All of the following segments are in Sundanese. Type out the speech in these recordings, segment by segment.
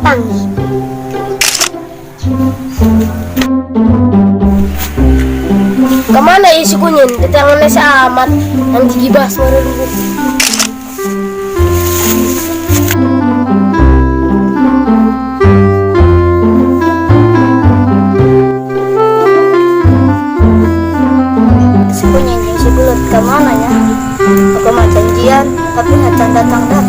Kapanggih. Kemana isi kunyin? Tetangannya si Amat yang digibas meureun. Si kunying jeung si belut kemana ya? Aku mah janjian, tapi nggak datang-datang.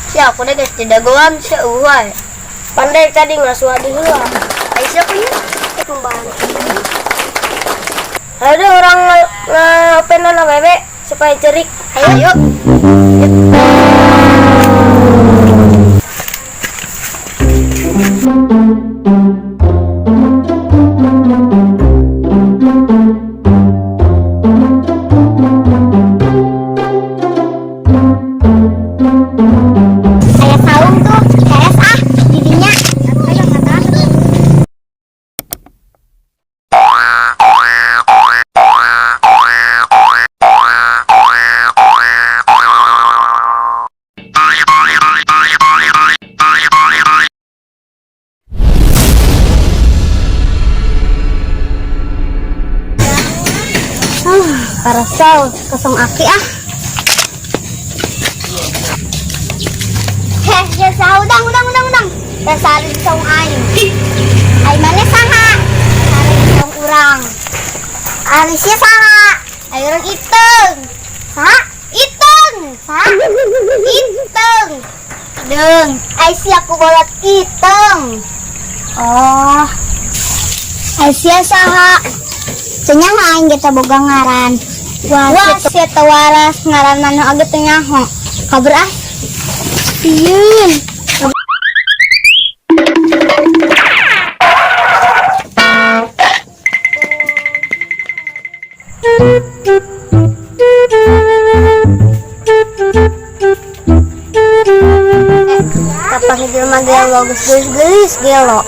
Si aku deh geus didagoan si eueuh. Pandai tadi ngasuh adi heula. Aisyah punya. Ada orang ngapenan awewe supaya cerik. Ayo. Aya saung tuh, hees ah, didinya. Ayo ngatahan. Parasol kosong aki ah. Heh, ya saha udang udang udang udang. Ya saha di saung aing. Ai maneh saha? Saha di saung urang. Ari sia saha? Ai urang Iteung. Saha? Iteung. Saha? Iteung. Deung. Ai sia ku bolot Iteung. Oh. Ai sia saha? Teu nyaho aing ge teh boga ngaran. Wah, sia teu waras ngaran manu oge teu nyaho. Kabur ah. Sieun. Kapan jelema gelo geus geulis-geulis gelo.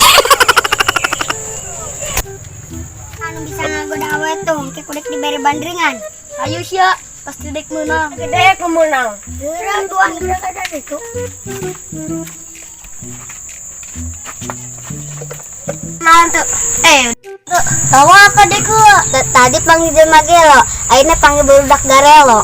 Anu bisa ngagoda awe tuh, engke kudek dibere bandringan. Ayo sia, pasti dek menang. Dek menang. Geurang duan geurang ada itu. Naon tuh? Tuh, tahu apa dek lu? Tadi panggil jelema gelo, ayeuna panggil barudak garelo.